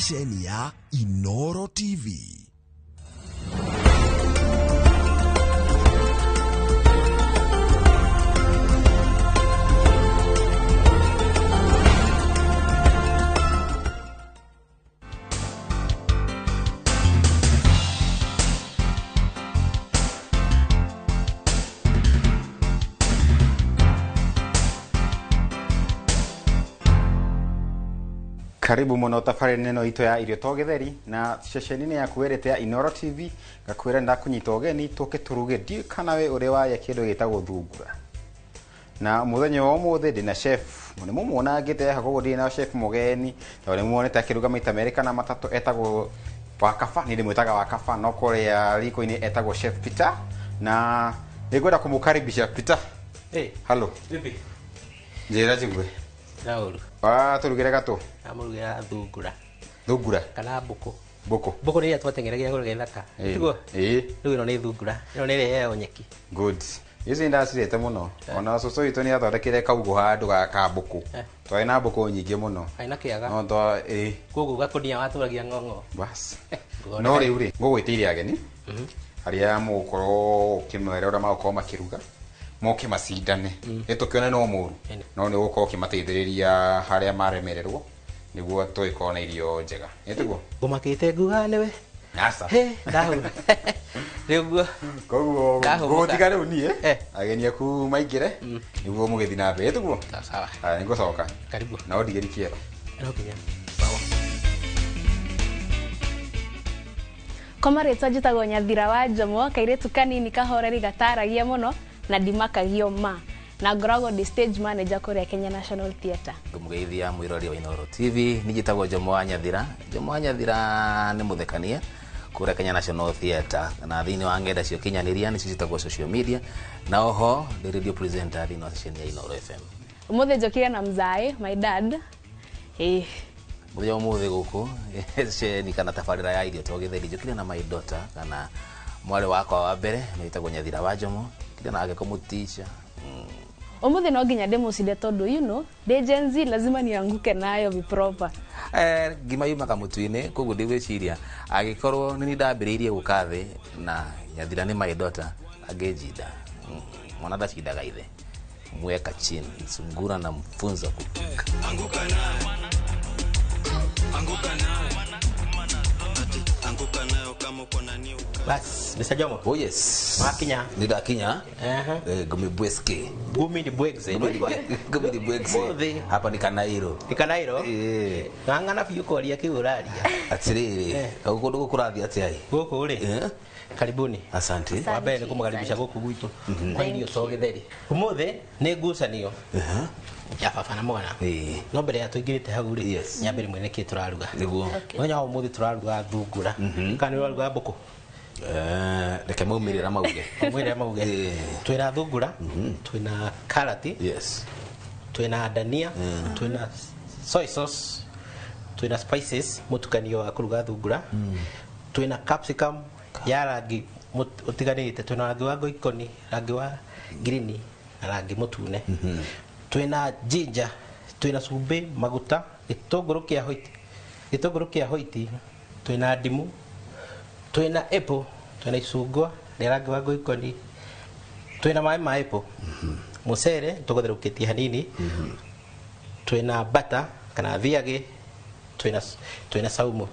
Ceceni ya Inoro TV. Karibu muno tabarĩra ĩno itũ ya irio to gĩtheri na ceceni-inĩ yaku wendete ya Inoro TV ngakwĩra ndakunyita ũgeni tũke tũruge ndiũĩ kana we ũrĩ warĩa kĩndũ gĩtagwo thungura. Na mũthenya wa ũmũthĩ ndĩna chef nĩ mũmuona ngĩte haha koguo ndirĩ na chef mũgeni tondũ nĩ muonete akĩruga maita merĩ kana matatũ etagwo Wakaba nĩ ndĩmwĩtaga Wakaba no kũrĩa riko-inĩ etagwo Chef Peter na nĩngwenda kũmũkaribisha Peter. Hey. Hello. Vipi? Njĩra njigue. Rauru. Watũrugĩre gatũ? Ndamũrugĩra thungura. Thungura? Kana mbũkũ. Mbũkũ. Mbũkũ nĩ ĩrĩa twateng'eragia kũrĩa gĩthaka. Tiguo? Ĩĩ. Rĩu ĩno nĩ thungura. Ĩno nĩ ĩrĩa ĩheagwo nyeki. Good. Ici ndacirĩte mũno. Ona cũcũ witũ nĩ athondekire kaugũ handũ ka mbũkũ. Twarĩ na mbũkũ nyingĩ mũno. Harĩ na kĩaga. No twa ĩĩ. Koguo gakũnia watũragia ng'ong'o. Bas. No rĩu rĩ, ngũgwĩtĩire ageni. Arĩa mũgũkorwo ũkĩmera ũrĩa magũkorwo makĩruga. Moke macindane. Nĩ tũkĩone no mũru. No nĩ ũgũkorwo ũkĩmateithĩrĩria harĩa maremererwo nĩguo tũgĩkorwo na irio njega. Nĩ tiguo? Ngũmakĩte nguga nĩwe. Aca. He, ndahũra. Rĩu guo. Koguo ngũgũtiga rĩu niĩ ageni aku maingĩre nĩguo mũgĩthiĩ na mbere. Nĩ tiguo? Sawa. Haya, nĩngũcoka. Karibu. No ndigĩri kĩero. No nginya. Kwa marĩtwa njĩtagwo Nyathira wa Njomo, kairĩtu kanini kahoreri gataragia mũno na ndimakagio ma na ngoragwo ndĩ stage manager kũrĩa Kenya National Theatre. Ngũmũgeithia mwĩrori wa Inoro TV, niĩ njĩtagwo Njomo wa Nyathira. Njomo wa Nyathira nĩ mũthekania kũrĩa Kenya National Theatre na thĩinĩ wa ng'enda cia ũkinyanĩria nĩcio ciĩtagwo social media na oho ndĩ radio presenter thĩinĩ wa ceceni ya Inoro FM. Ũmũthĩ njũkire na mzae, my dad. Mũthenya ũmũthĩ gũkũ ceceni kana tabarĩra ya irio to gĩtheri njũkire na my daughter kana mwarĩ wakwa wa mbere nĩ Nyathira wa Njomo njũkire nake kũmũtisha. Ũmũthĩ no nginya ndĩmũcinde tondũ you know ndĩ Gen Z lazima nianguke nayo vi proper. Ngima yumaga mũtu-inĩ koguo ndigwĩciria angĩkorwo nĩ niĩ ndambĩrĩirie gũka thĩ na Nyathira nĩ my daughter angĩnjinda. Mwana ndacindaga ithe. Mweka chini sungura na mfunza kupika. Anguka nayo. Anguka nayo. Anguka nayo kama uko na new. Bas, Mr. Jomo. Oh yes. Wakinya. Nidakinya. Gumi bweske. Gumi ni bwegze. Gumi ni bwegze. Hapa ni Kanairo. Ni Kanairo? Ng'ang'ana biũ kwaria kĩu ũraria. Atĩrĩrĩ, gũkũ ndũgũkũrathiĩ atĩa ĩ? Gũkũ rĩ. Karibuni. Asante. Wa mbere nĩ kũmũkaribisha gũkũ gwitũ. Kwa irio to gĩtheri. Ũmũthĩ nĩ ngucanio. Ya baba na mwana. No mbere ya tũingĩrĩte hau rĩ, nyambe rĩmwe nĩkĩ tũraruga. Nĩguo. Mũthenya wa ũmũthĩ tũraruga thungura. Kana nĩ ũraruga mbũkũ? Reke maumĩrĩra mauge. Maumĩrĩra mauge. Twĩna thungura, twĩna karati. Yes. Twĩna dania, twĩna soy sauce, twĩna spices mũtukanio wa kũruga thungura. Twĩna capsicum ya rangi ũtiganĩte, twĩna rangi wa ngoikoni, rangi wa green na rangi mũtune. Twĩna ginger, twĩna cumbĩ, maguta, gĩtũngũrũ kĩa white, gĩtũngũrũ kĩa white, twĩna ndimu, twĩna apple, twĩna icungwa rĩa rangi wa ngoikoni, twĩna maĩ ma apple, mũcere tũgũtherũkĩtie hanini, twĩna butter kana thiagĩ, twĩna saumu.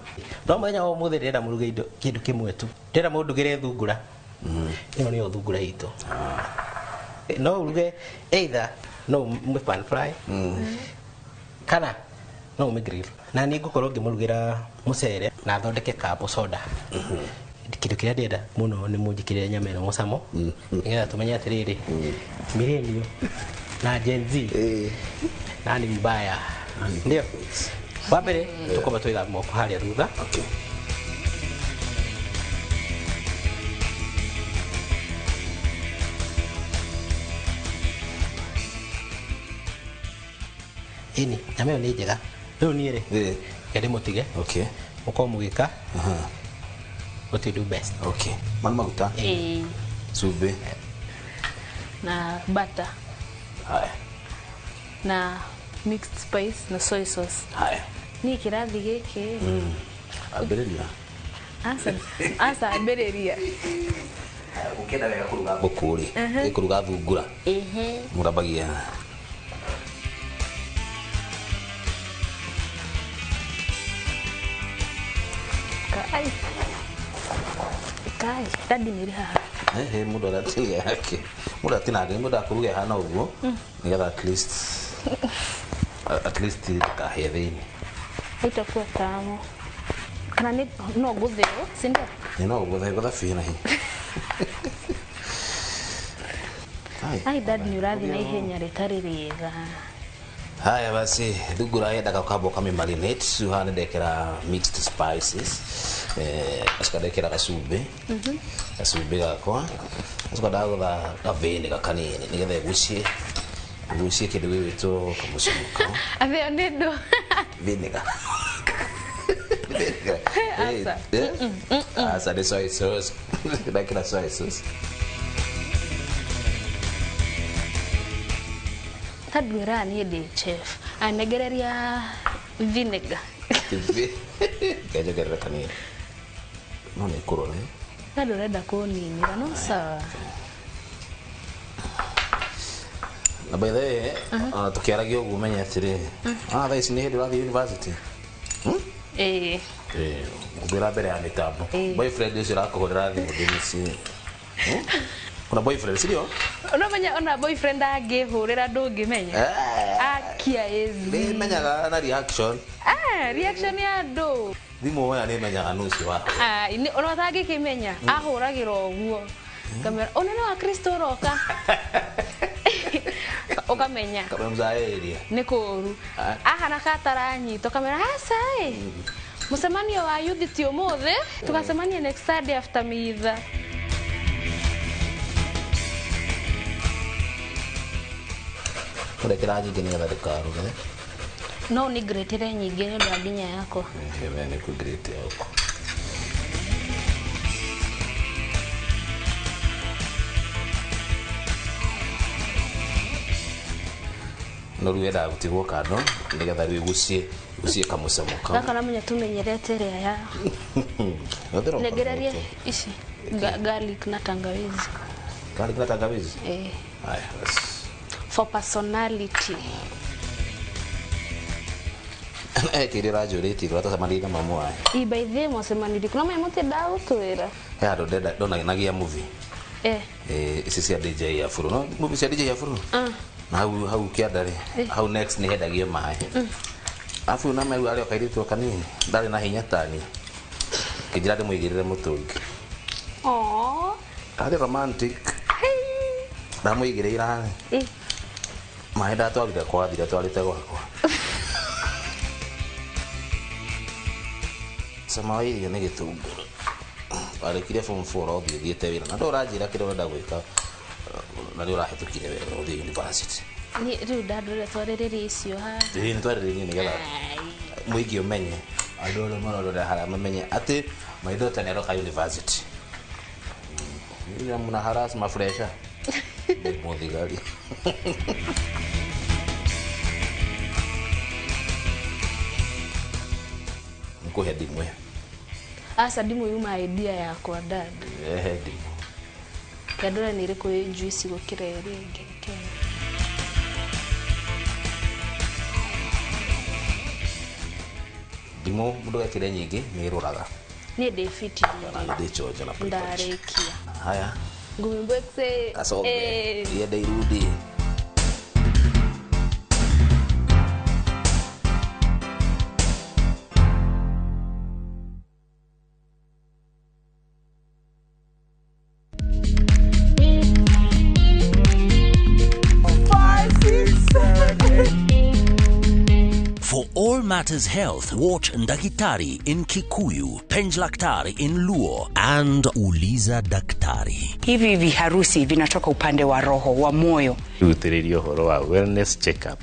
No mũthenya wa ũmũthĩ ndĩrenda mũruge indo kĩndũ kĩmwe tu. Ndĩrenda mũndugĩre thungura. Ĩno nĩyo thungura itũ. No ũruge either no ũmĩ pan fry kana no ũmĩ grill. Na niĩ ngũkorwo ngĩmũrugĩra mũcere na thondeke kapo soda. Kĩndũ kĩrĩa ndĩrenda mũno nĩ mũnjĩkĩrĩre nyama ĩno mũcamo nĩgetha tũmenye atĩrĩrĩ millennial na Gen Z nani mbaya. Ndio. Wa mbere tũkwamba twĩthambe moko harĩa thutha. Ĩni, nyama ĩyo nĩ njega. Rĩu niĩ rĩ, reke ndĩmũtige. Mũkorwo mũgĩka what you do best. Okay. Manu maguta. Cumbĩ. Na butter. Haya. Na mixed spice na soy sauce. Haya. Niĩ kĩrathi gĩkĩ. Ambĩrĩria. Aca, aca ambĩrĩria. Ũkĩenda wega kũruga ngũkũ rĩ, kũruga thungura. Ehe. Mũrambagia. Kai. Kai, dadi nĩ haha. Ehe, mũndũ aratiga yake. Mũndũ atinangagia, mũndũ akũruga ĩhana ũguo nĩgetha at least ndĩkahĩe thĩinĩ. Haitakuwa tamu. Kana nĩ no ngũthĩo, si ndio? Nĩ no gũtha gũtha biũ na hinya. Ai. Ai, dadi nĩ ũrathiĩ na ihenya rĩtarĩ rĩega. Haya basi, thungura yendaga ũkamba ũkamĩ-marinate. Rĩu haha nĩ ndekĩra mixed spices, ngacoka ndekĩra gacumbĩ, gacumbĩ gakwa, ngacoka ndagũtha kavinegar kanini nĩgetha ĩgucie kĩndũ gĩgwĩtwo kamũcumuko. Athĩo nĩ ndũ. Vinegar. Aca. Aca, nĩ soy sauce. Ndekĩra soy sauce. Dadi wĩraga niĩ ndĩ chef. Anengereria vinegar. Ngenjongerere kanini no nĩ kũrore. Dadi ũrenda kũninĩra no sawa. Na by the way, ona tukiaragia ũguo menye atĩrĩ, thaa ici nĩ hĩndĩ ũrathiĩ university. Ĩĩ. Ngwĩra mbere ya mĩtambo. Ĩĩ. Boyfriend ũcio ũrakũhũrĩra thimũ ndĩ mũciĩ. Kuna boyfriend, sindio? Ũramenya ona boyfriend angĩhũrĩra ndũngĩmenya. Akia ĩzi. Nĩ menyaga na reaction. Ah, reaction ya andũ. Thimũ oya nĩ menyaga nũ ũcio wa. Ah, ona ũtangĩkĩmenya ahũragĩra ũguo. Ngamera ũnene wa Kristo ũroka. Ũkamenya Kama mzaeria. nĩ kũũru. Ah. Ahana kataranyita ũkamera aca ĩ. Mũcemanio wa youth ti ũmũthĩ, tũgacemania next Sunday after mitha. Ũrekĩra nyingĩ nĩgetha ndĩkaruge. No nĩ ngretire nyingĩ nĩ ũndũ wa nginya yakwa. Ehe, nĩ kũ-grate yaku. No rĩu yendaga gũtigwo kando nĩgetha rĩu ĩgucie kamũcamo kau. Gaka ũramenya tũmenyerete ĩrĩa ya Hũthĩra Nengererie ũkamũte. ici garlic na tangawizi. Garlic na tangawizi? Eh. Haya, basi. For personality. Kĩrĩa ũranjũrĩtie ũratũcemanirie na mamu wae. I by the way mwacemanirie kuna maya mũtiendaga gũtwĩra. He handũ ndenda ndonanagia movie. Eh. Ici cia DJ Afro. No movie cia DJ Afro. Ah. Na hau kĩanda rĩ, hau next nĩ hendagio maĩ. Afu na mau arĩ o kairĩtu o kanini ndarĩ na hinya tani. Kĩnjĩra ndĩmũigĩrĩre mũtũngi. Aw. Arĩ romantic. Ndamũigĩrĩire rĩ. Maĩ ndatwarire kwathire twarĩte gwakwa. Cama wa irio nĩ gĩtũngũrũ. Warĩkirie form 4 ũthiĩ ũthiĩte wĩra na ndũ ũranjĩra kĩrĩa ũrenda gwĩka na nĩ ũrahĩtũkire wega ũthiĩ university. Niĩ rĩu ndandũrire twarĩrĩria icio haha. Ĩĩ, nĩ twarĩrĩrie nĩgetha mũingĩ ũmenye, andũ arĩa marorora harĩa mamenye atĩ my daughter nĩ aroka university. Ila mna harass mafresha. Nĩ mũthigari. Nĩkũhe ndimũ ĩyo. Aca, ndimũ yuma idea yakwa, dad. Ehe, ndimũ. Kĩandũre nĩ ĩrĩkũ ĩ juicy gũkĩra ĩrĩa ĩngĩ Kenya? Ndimũ mũndũ ekĩre nyingĩ nĩ ĩrũraga. Niĩ ndĩ fiti. Na nĩ ndĩchonjo na preparation. Ndarĩkia. Haya. Ngumi mbwekse. Kasonge. Iende irudi. 5, 6, 7, 8. For all matters health, watch Ndakitari in Kikuyu, Penjlaktari in Luo, and Uliza Daktari. Hivi viharusi vinatoka upande wa roho wa moyo. Rutĩrĩria ũhoro wa wellness check up.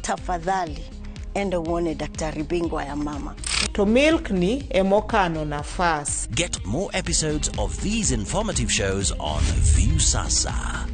Tafadhali enda uone daktari bingwa ya mama. To milk ni emokano nafas. Get more episodes of these informative shows on Viusasa.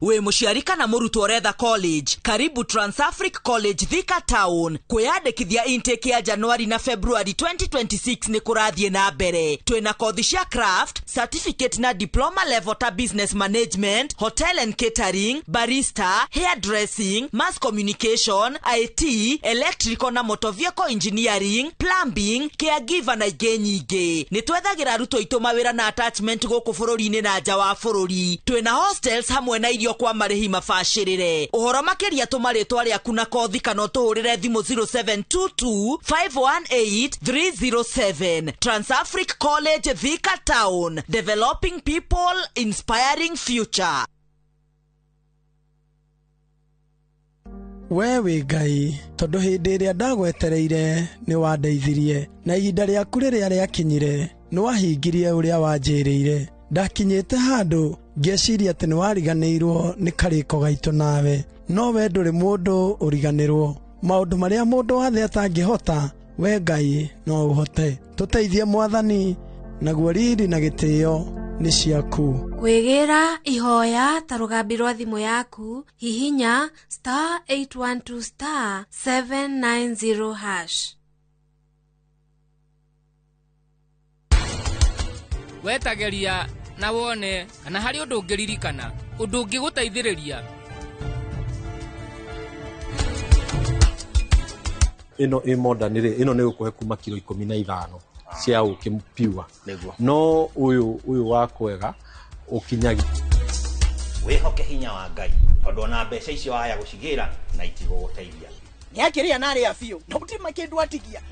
Wĩ mũciari kana mũrutwo ũretha college, karibu Transafric College Thika Town. Kwĩyandĩkithia intake ya Januari na February 2026 nĩ kũrathiĩ na mbere. Twĩna kothi cia craft, certificate na diploma level ta business management, hotel and catering, barista, hairdressing, mass communication, IT, electrical na motor vehicle engineering, plumbing, caregiver na ingĩ nyingĩ. Nĩ twethagĩra arutwo aitũ mawĩra na attachment gũkũ bũrũri-inĩ na nja wa bũrũri. Twĩna hostels hamwe na irio kwa marĩhi mabacĩrĩre. Ũhoro makĩria tũma rĩtwa rĩaku na kothi kana ũtũhũrĩre thimũ 0722 518 307. Transafric College Thika Town, developing people, inspiring future. We wĩ Ngai, tondũ hĩndĩ ĩrĩa ndagwetereire nĩ wandeithirie, na ihinda rĩaku rĩrĩa rĩakinyire nĩ wahingirie ũrĩa wanjĩrĩire. Ndakinyĩte handũ ngĩciria atĩ nĩ wariganĩirwo nĩ karĩko gaitũ nawe, no we ndũrĩ mũndũ ũriganĩrwo. Maũndũ marĩa mũndũ wa thĩ atangĩhota, we Ngai no ũhote. Tũteithie Mwathani, naguo riri na gĩtĩo nĩ ciaku. Kwĩgĩra ihoya ta rũgambi rwa thimũ yaku, hihinya *812 *790#. Wetageria na wone kana harĩ ũndũ ũngĩririkana, ũndũ ũngĩgũteithĩrĩria. Ĩno ĩ modern rĩ, ĩno nĩ gũkũhe kuma kiro 15 cia ũkĩ pure. No ũyũ wa kwega ũkinyagia. Wĩhoke hinya wa Ngai tondũ ona mbeca icio waya gũcigĩra na itigũgũteithia. Nĩ akĩrĩa na arĩa biũ na gũtirĩ kĩndũ atigia.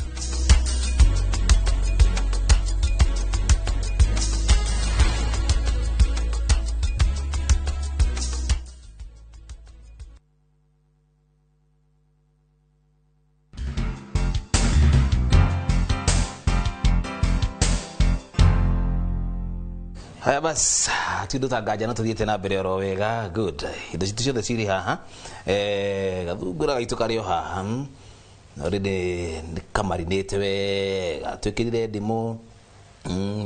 Haya bas, tindu ta nganja no tuthiĩte na mbere oro wega. Good. Indo citũ ciothe cirĩ haha. Gathungura gaitũ karĩ o haha. Already nĩ kamarinĩte wega. Twĩkĩrire ndimũ,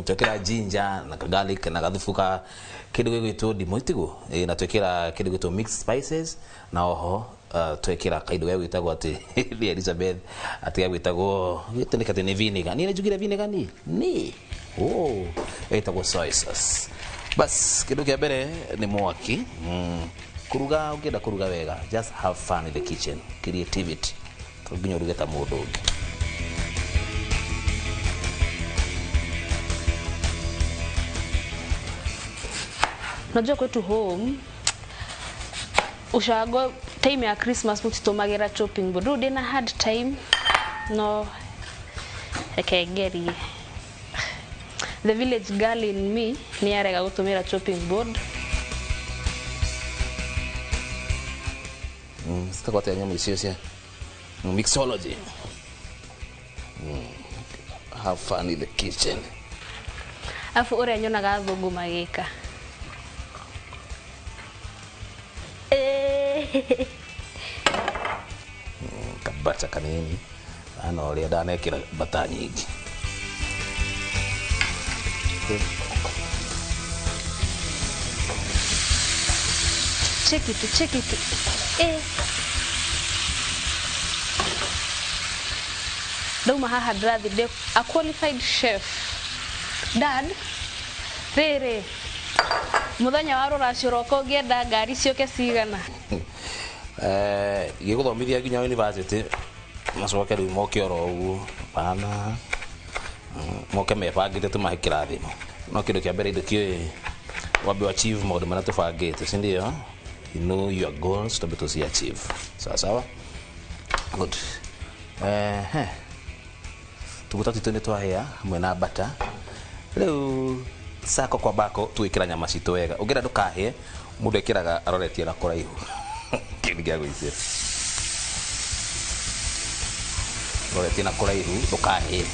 twekĩra ginger na garlic na gathubu ka kĩndũ gĩgwĩtwo ndimũ itiguo, na twekĩra kĩndũ gĩgwĩtwo mixed spices, na oho twekĩra kaindo gagwĩtagwo atĩ nĩ Elizabeth atĩ gagwĩtagwo gĩtũnĩka atĩ nĩ vinegar. Niĩ nĩnjugire vinegar niĩ nĩ oh, ĩtagwo soy sauce. Bas, kĩndũ kĩa mbere nĩ mwaki. Kũruga, ũngĩenda kũruga wega, just have fun in the kitchen, creativity, to nginya ũruge ta mũndũ ũngĩ. Unajua kwetu home ushago time ya Christmas mutitumagira chopping board. Rĩu ndĩna hard time, no reke ngerie. The village girl in me nĩ arega gũtũmĩra chopping board. Sitakwata nyamũ icio cia mixology. Have fun in the kitchen. Afu ũrĩa nyonaga athũngũ magĩka. Kabata kanini ana ũrĩa ndanekĩra bata nyingĩ. Check it, check it. Ndauma haha ndĩrathiĩ ndĩ a qualified chef. Dad, rĩrĩ mũthenya wa rũracio rwakwa ũngĩenda ngari ciũke cigana? Gĩgũthomithia nginya university macoke rĩu moke oro ũguo pana moke mebangĩte tũmahe kĩrathimo. No kĩndũ kĩa mbere indo kĩũĩ wambe achieve maũndũ marĩa tũbangĩte, si ndio? You know your goals to be to see achieve. Sawa sawa? Good. Tũguta twitũ nĩ twahĩa hamwe na bata. Rĩu sako kwa bako twĩkĩra nyama citũ wega. Ũngĩenda ndũkahĩe, mũndũ ekĩraga aroretie na kũraihu. Kĩndũ gĩa gwĩkĩra. Aroretie na kũraihu ndũkahĩe.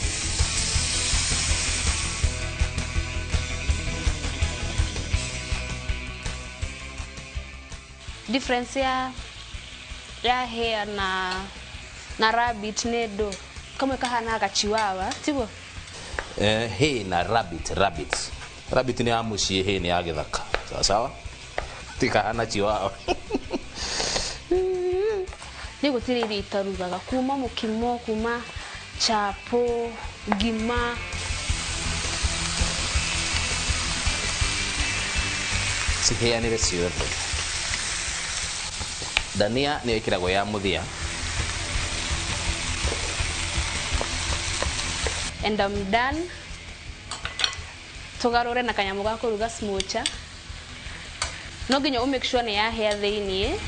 Difference ya hair na rabbit nĩ ndũ kamwe kahana gachiwawa tiguo? Hay na rabbit. Rabbit nĩ ya mũciĩ, hay nĩ ya gĩthaka. Sawa sawa? Tikahana chihuahua. Nĩ gũtirĩ irio itarugaga kuma mũkimo, kuma chapo, ngima. Ciheanire ciothe. Dania nĩyo ĩkĩragwo ya mũthia. And I'm done. Tũgarũre na kanyamũ ga kũruga smocha. No nginya ũ make sure nĩ yahĩa thĩiniĩ.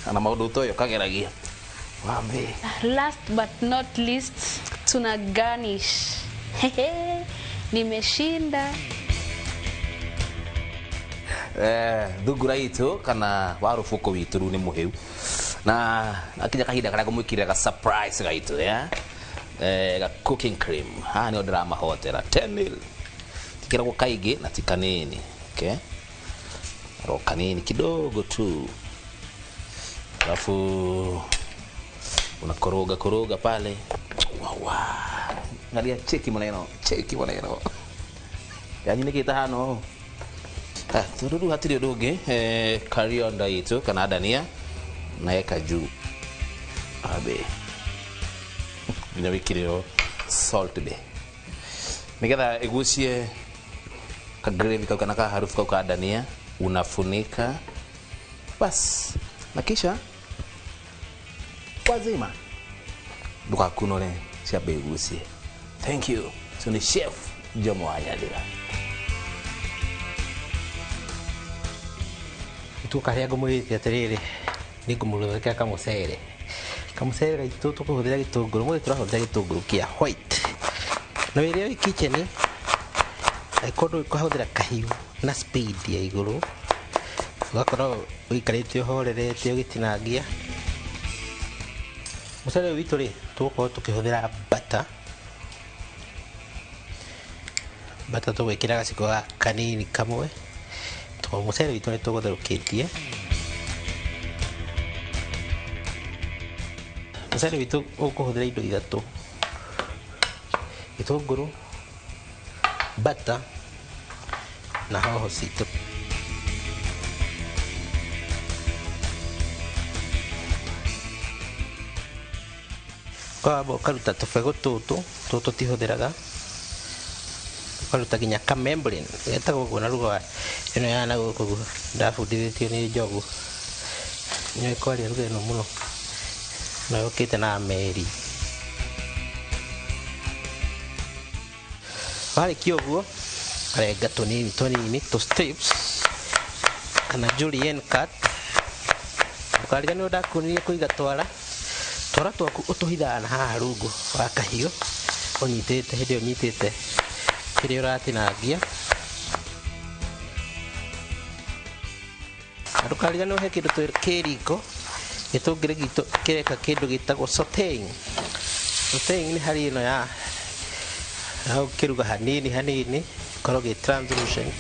Ana maũndũ ta ũyũ kageragia. Wambe. Last but not least, tuna garnish. Nimeshinda. Thungura itũ kana warũbũkũ witũ rĩu nĩ mũhĩu. Na akinya kahinda karĩa ngũmwĩkĩrĩra ga surprise gaitũ ya. Ga cooking cream. Haha nĩho ndĩramahotera 10 mil. Tikĩragwo kaingĩ na ti kanini. Okay. Ro kanini kidogo tu. Alafu unakoroga koroga pale. Wow. Angalia cheki maneno, cheki maneno. Yaani nikita hano. Tururu hatiri ũndũ ũngĩ, coriander itũ kana dania naeka juu. Abe. Nginya wĩkĩre salt be. Nĩgetha ĩgucie ka gravy kau kana ka harufu kau ka dania, unafunika. Bas. Na kisha wazima. Ndugakunore ciambe igucie. Thank you. So ni Chef Jomo wa Nyathira. Gĩtuo karĩa ngũmwĩrĩte atĩrĩrĩ, nĩ ngũmũthondekera kamũcere. Kamũcere gaitũ tũkũhũthĩra gĩtũngũrũ, mũthĩ tũrahũthĩra gĩtũngũrũ kĩa white. Na wĩrĩa wĩ kitchen, angĩkorwo ndũĩ kũhũthĩra kahiũ na speed ya igũrũ, ũgakorwo ũikarĩte ũhorerete ũgĩtinangia. Mũcere ũyũ witũ rĩ, tũgũkorwo tũkĩhũthĩra butter. Butter tũgwĩkĩra gaciko kanini kamwe. Tondũ mũcere witũ nĩ tũgũtherũkĩtie. Mũcere witũ ũkũhũthĩra indo ithatũ: gĩtũngũrũ, butter na hoho citũ. Ũkamba ũkaruta tũbegũ tũtũ, tũtũ tũtihũthĩraga. Ũkaruta nginya ka membrane, getagwo ũguo na lugha ĩno ya na gũkũ guo ndabundithĩtio nĩ Njogu. Nĩoĩ kwaria lugha ĩno mũno na yũkĩte na meri. Warĩkia ũguo, ũkarenga tũnini tũnini tũ strips kana julienne cut. Ndũkariganĩrwo ndakuonirie kũiga twara. Twara twaku ũtũhithaga na haha rungu wa kahiũ ũnyitĩte, hĩndĩ ĩyo ũnyitĩte kĩrĩa ũratinangia. Na ndũkariganĩrwo he kĩndũ kĩ riko, gĩtũngũrũ gitũ kĩreka kĩndũ gĩtagwo sauteing. Sauteing nĩ harĩ ĩno ya ũkĩruga hanini hanini ĩkorwo gĩ translucent.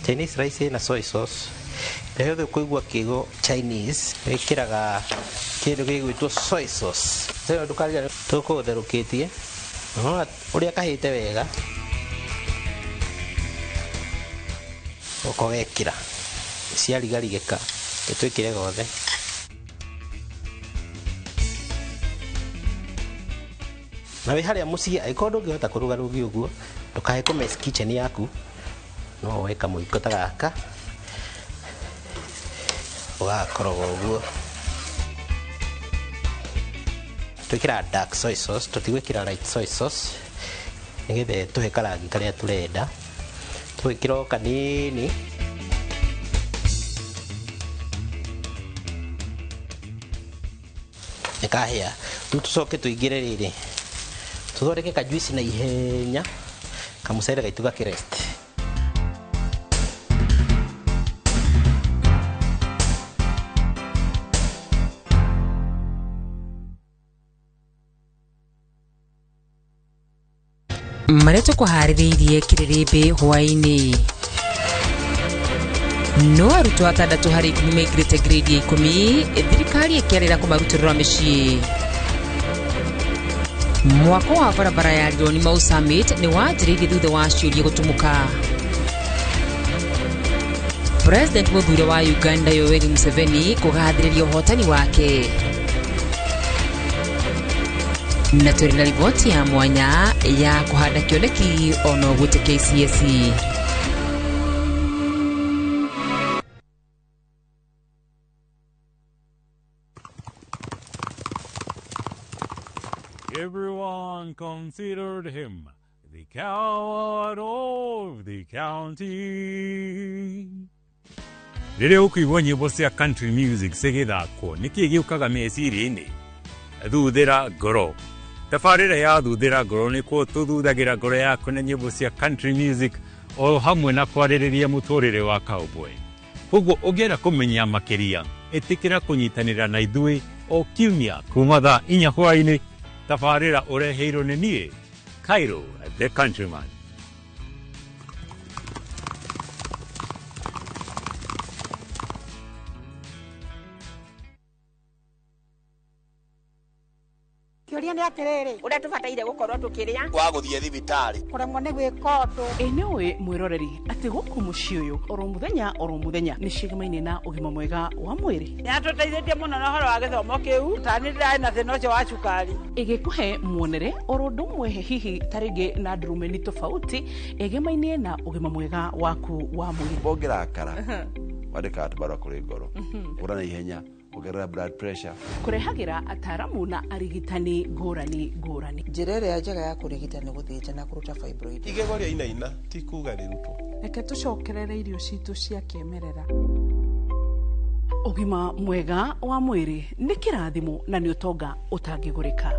Chinese rice ĩna soy sauce. Rĩrĩa rĩothe ũkũigua kiugo Chinese, wĩkĩraga kĩndũ gĩgwĩtwo soy sauce. Rĩu ndũkariganĩrwo tũkũtherũkĩtie. Ũrona ũrĩa kahĩte wega. Ũka wekĩra ciarigarigĩka, twĩkĩre gothe. Na wĩ harĩa mũciĩ, angĩkorwo ndũngĩhota kũruga rũgi ũguo, ndũkae kũ mess kitchen yaku, no woe kamũiko ta gaka ũgakoroga ũguo. Twĩkĩraga dark soy sauce, tũtigwĩkĩra light soy sauce nĩgetha ĩtũhe karangi karĩa tũrenda. Tũgwĩkĩra o kanini. Nĩkahĩa. Rĩu tũcoke tũingĩre rĩrĩ, tũthondeke kajuici na ihenya, kamũcere gaitũ gakĩrest. Marĩa tũkũharĩrĩirie kĩrĩrĩmbĩ hwaĩ-inĩ. No arutwo 6 harĩ 10 maingĩrĩte grade ya 10, thirikari ĩkĩarĩra kũmarutũrũra mĩciĩ. Mwako wa barabara ya Rironi Mau Summit nĩ wanjĩrĩirie thutha wa ciũria gũtumũka. President mũthure wa Uganda Yoweri Museveni kũgathĩrĩria ũhotani wake. Na tũrĩ na riboti ya mwanya ya kũhanda kĩoneki ona ũgwĩte KCSE. Everyone considered him the coward of the county. Rĩrĩa ũkũigua nyĩmbo cia country music cigĩthakwo, nĩkĩĩ gĩũkaga meciria-inĩ? Thuthĩra ngoro. Tabarĩra ya Thuthĩra Ngoro nĩkuo tũthuthagĩra ngoro yaku na nyĩmbo cia country music o hamwe na kwarĩrĩria mũtũrĩre wa cowboy. Koguo ũngĩenda kũmenya makĩria, ĩtĩkĩra kũnyitanĩra na ithuĩ o kiumia kuma thaa 4 hwaĩ-inĩ. Tabarĩra ũreheirwo nĩ niĩ Cairo the Countryman. Kĩũria nĩ atĩrĩrĩ, ũrĩa tũbataire gũkorwo tũkĩrĩa wa gũthiĩ thibitarĩ. Kũremwo nĩ gwĩka ũndũ. Ĩ nĩ ũĩ mwĩroreri atĩ gũkũ mũciĩ ũyũ oro mũthenya oro mũthenya nĩ ciĩgamaine na ũgima mwega wa mwĩrĩ. Nĩ atũteithĩtie mũno na ũhoro wa gĩthomo kĩu, ta nĩ ndĩrarĩ na thĩna ũcio wa cukari. Ĩgĩkũhe muonere oro ũndũ ũmwe, hihi ta rĩngĩ na ndurumeni tofauti ĩgemaine na ũgima mwega waku wa mwĩrĩ. Ũngĩrakara, wandĩkaga tũbarũa kũrĩ ngoro, ũra na ihenya, ongerera blood pressure. Kũrehagĩra ataramu na arigitani ngũrani ngũrani. Njĩra ĩrĩa njega ya kũrigita nĩ gũthĩnja na kũruta fibroid. Igego rĩa inaina ti kuga rĩrutwo. Reke tũcokerere irio citũ cia kĩmerera. Ũgima mwega wa mwĩrĩ nĩ kĩrathimo na nĩ ũtonga ũtangĩgũrĩka.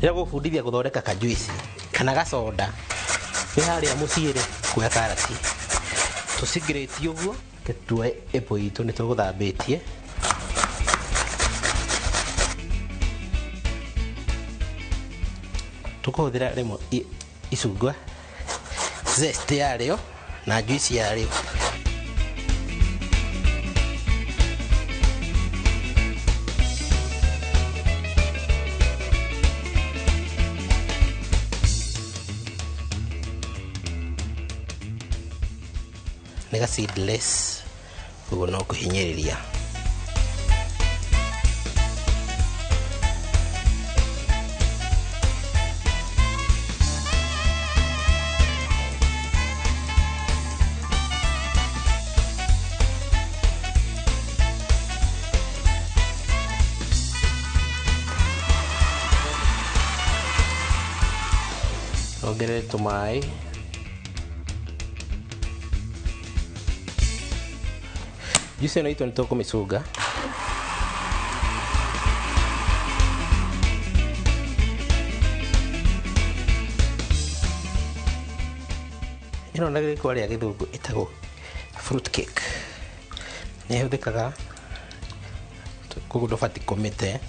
Rĩrĩa gũbundithia gũthondeka kajuici kana gacoda, wĩ harĩa mũciĩ rĩ, kuoya karati tũcingĩrĩtie ũguo, tuoe apple itũ nĩ tũgũthambĩtie. Tũkũhũthĩra rĩmwe icungwa, zest yarĩo na juice yarĩo. Nĩ ga seedless, koguo no kũhinyĩrĩria. Ongerere tũmaĩ. Juice ĩno itũ nĩ tũkũmĩcunga. Ĩno na gĩkwa rĩa gĩthũngũ ĩtagwo fruit cake. Nĩ ĩhũthĩkaga, koguo ndũbatiĩ kũmĩte,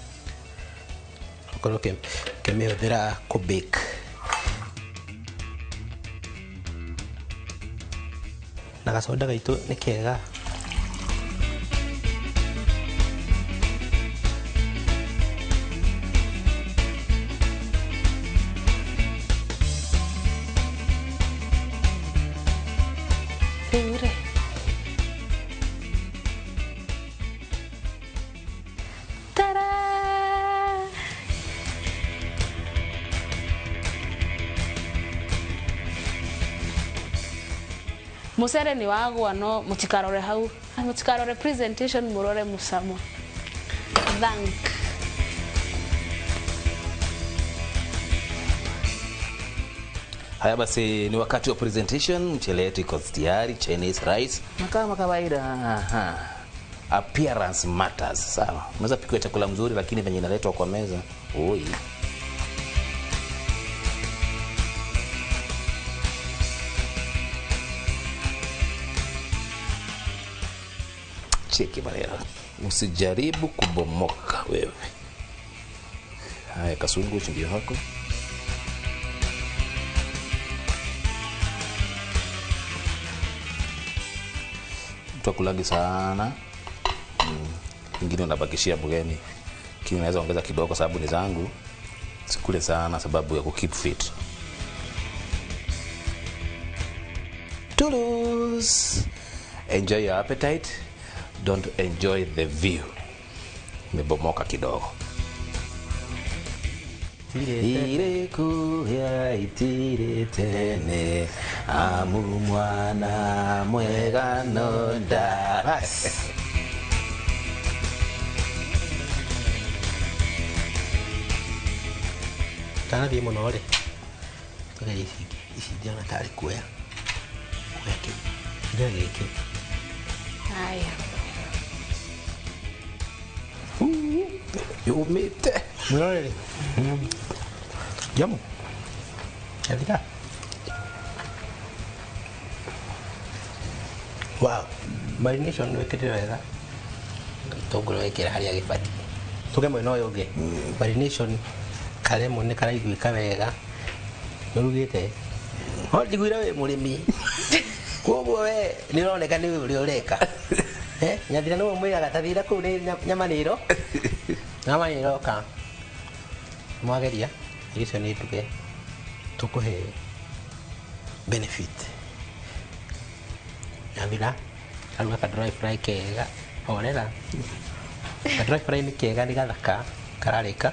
ũkorwo ũkĩmĩhũthĩra kũ bake. Na gacoda gaitũ nĩ kega. Rĩu rĩ, tada! Mucere nĩ wagwa, no mũtikarore hau, mũtikarore presentation, mũrore mũcamo. Thank. Haya basi, ni wakati wa presentation. Mchele yetu iko tayari, Chinese rice, na kama kawaida, aha, appearance matters. Sawa, unaweza pikiwa chakula mzuri, lakini venye inaletwa kwa meza, oi. Cheki maneno. Usijaribu kubomoka wewe. Haya, kasungu ndio hako. Mtu akulagi sana. Ingine unabakishia mgeni. Kini naweza ongeza kidogo sababu ni zangu. Sikule sana sababu ya kukeep fit. Toodles. Enjoy your appetite. Don't enjoy the view. Nimebomoka kidogo. Ire kuya itire tene amu mwana mwega nonda. Bas. Tanathiĩ mũno rĩ, tũgerie ici ingĩ. Ici ndĩrona tarĩ kuoya. Kuoya kĩ? Kĩrĩa gĩkĩ. Haya. Yũmĩte. Mwĩroreri. Jamu. Yathira. Wow. Marination wĩkĩrĩte wega. Gĩtũngũrũ wekĩra harĩa gĩbatiĩ. Tũge mwena ũyũ ũngĩ. Marination karemon nĩ karaiguĩka wega. Nĩũrugĩte. No njiguire wĩ mũrĩmi. Koguo we nĩ ũroneka nĩ ũrĩa ũreka. Nyathira nĩwe ũmwĩraga ta thira kũu nĩ nyama nĩ ĩro. Nyama nĩ ĩroka. Mwageria irio icio nĩ nduge. Tũkũhe benefit. Nyathira karuga ka dry fry kega. Horera. Ka dry fry nĩ kega nĩ gathaka kararĩka.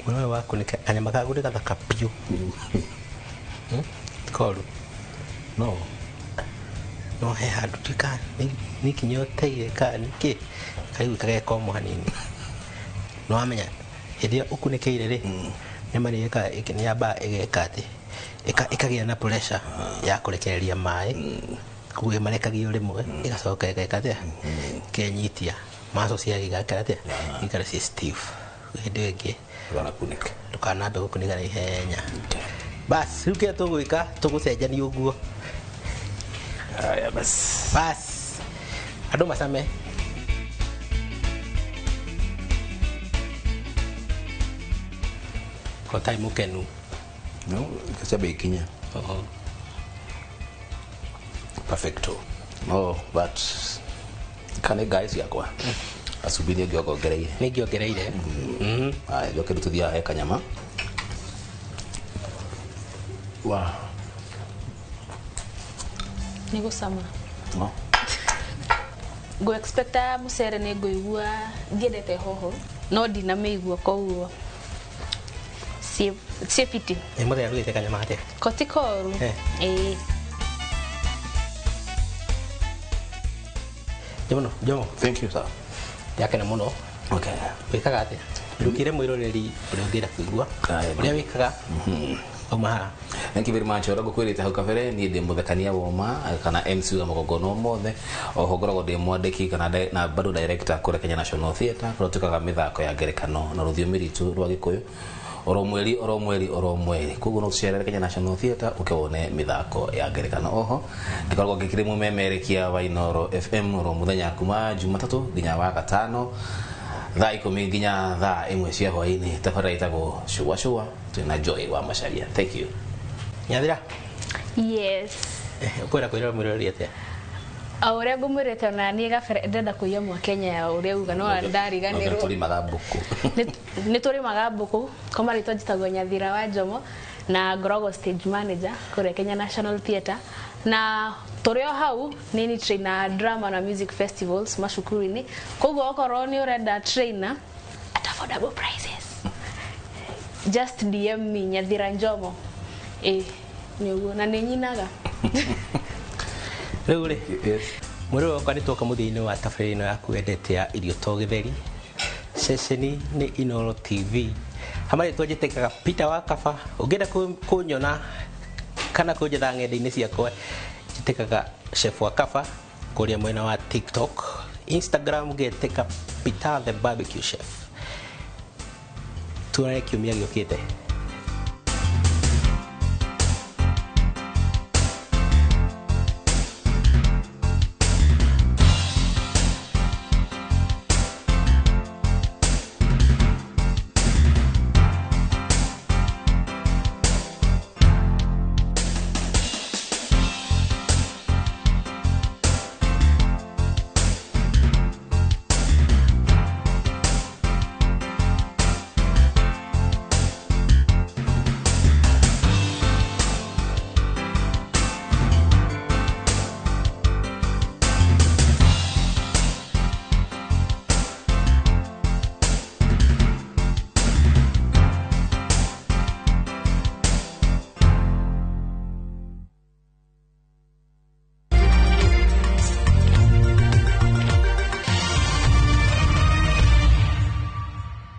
Mwena ũyũ waku nĩ kanyama kaku nĩ gathaka biũ. Koru. No. No he handũ tuĩka nĩ kinya ũteire kana nĩkĩ kaiguĩka ge komũ hanini. Nĩ wamenya hĩndĩ ĩrĩa ũkunĩkĩire rĩ, nyama nĩ ĩkaga nĩ yambaga ĩgeka atĩ ĩkagĩa na pressure ya kũrekereria maĩ. Koguo ĩmarekagio rĩmwe ĩgacoka ĩgeka atĩa ĩkenyitia maco cia igakara atĩa ikara ciĩ stiff. Hĩndĩ ĩyo ĩngĩ ndũkanakunĩke, ndũkanambe gũkunĩka na ihenya. Bas, rĩu kĩrĩa tũgwĩka tũgũcenjania ũguo. Haya bas. Bas. Andũ macame. Kotai mũkenu. No, kachabe ikinya. Oho. Perfecto. No, but kane guys yakwa. Asubuhi nĩ ngĩongereire. Nĩ ngĩongereire. Haya, njoke tuthiaga he kanyama. Wow. Nĩ gũcama. No. Ngũ expecta mũcere nĩ ngũigua ndiendete hoho no ndinamĩigua koguo ciĩ fiti. Ĩ mũthenya arugĩte kanyama atĩa? Ko ti koru. Ĩĩ. Jomo, Jomo. Thank you sir. Ndakena mũno. Okay. Wĩkaga atĩa? Ndũkĩre mwĩroreri ũrĩa ũngĩenda kũigua ũrĩa wĩkaga uma haha. Thank you very much. Ora ngukwirite hau kabere ni ndi muthekania woma kana MC wa magongona mothe oho ngoragwo ndi mwandiki kana na bado director kũrĩa Kenya National Theatre kũrĩa twĩkaga mĩthako ya ngerekano na rũthiomi rwitũ rwa Gĩkũyũ oro mweri oro mweri oro mweri. Koguo no tũcerere Kenya National Theatre ũke wone mĩthako ya ngerekano. Oho ngĩkoragwo ngĩkĩrĩ mũmemerekia wa Inooro FM oro mũthenya kuma Jumatatũ nginya wa gatano thaa 10 nginya thaa 1 cia hwaĩ-inĩ. Tabarĩra ĩtagwo Shua Shua twĩna Joy wa Macharia. Thank you. Nyathira. Yes. Ũkwenda kwĩra mwĩroreri atĩa? O ũrĩa ngũmwĩrĩte ona niĩ gabere ndĩrenda kũiya Mwakenya ya ũrĩa uga no ndariganĩrwo. Nĩ tũrĩmaga mbũkũ. Nĩ tũrĩmaga mbũkũ. Kwa marĩtwa njĩtagwo Nyathira wa Njomo na ngoragwo stage manager kũrĩa Kenya National Theatre na tũrĩ o hau nĩ ni trainer drama na music festivals macukuru-inĩ. Koguo okorwo nĩ ũrenda trainer at affordable prices, just DM me Nyathira Njomo. Nĩ ũguo na nĩ nyinaga. Rĩu rĩ, mwĩrĩ wakwa nĩ twoka mũthia-inĩ wa tabarĩra ĩno yaku wendete ya irio to gĩtheri. Ceceni nĩ Inooro TV. Hamarĩtwa njĩtĩkaga Peter wa Kaba. Ũngĩenda kũnyona kana kũnjetha ng'enda-inĩ ciakwa njĩtĩkaga Chef wa Kaba kũrĩa mwena wa TikTok, Instagram ngetĩka Peter the Barbecue Chef. Tuonane kiumia gĩũkĩte.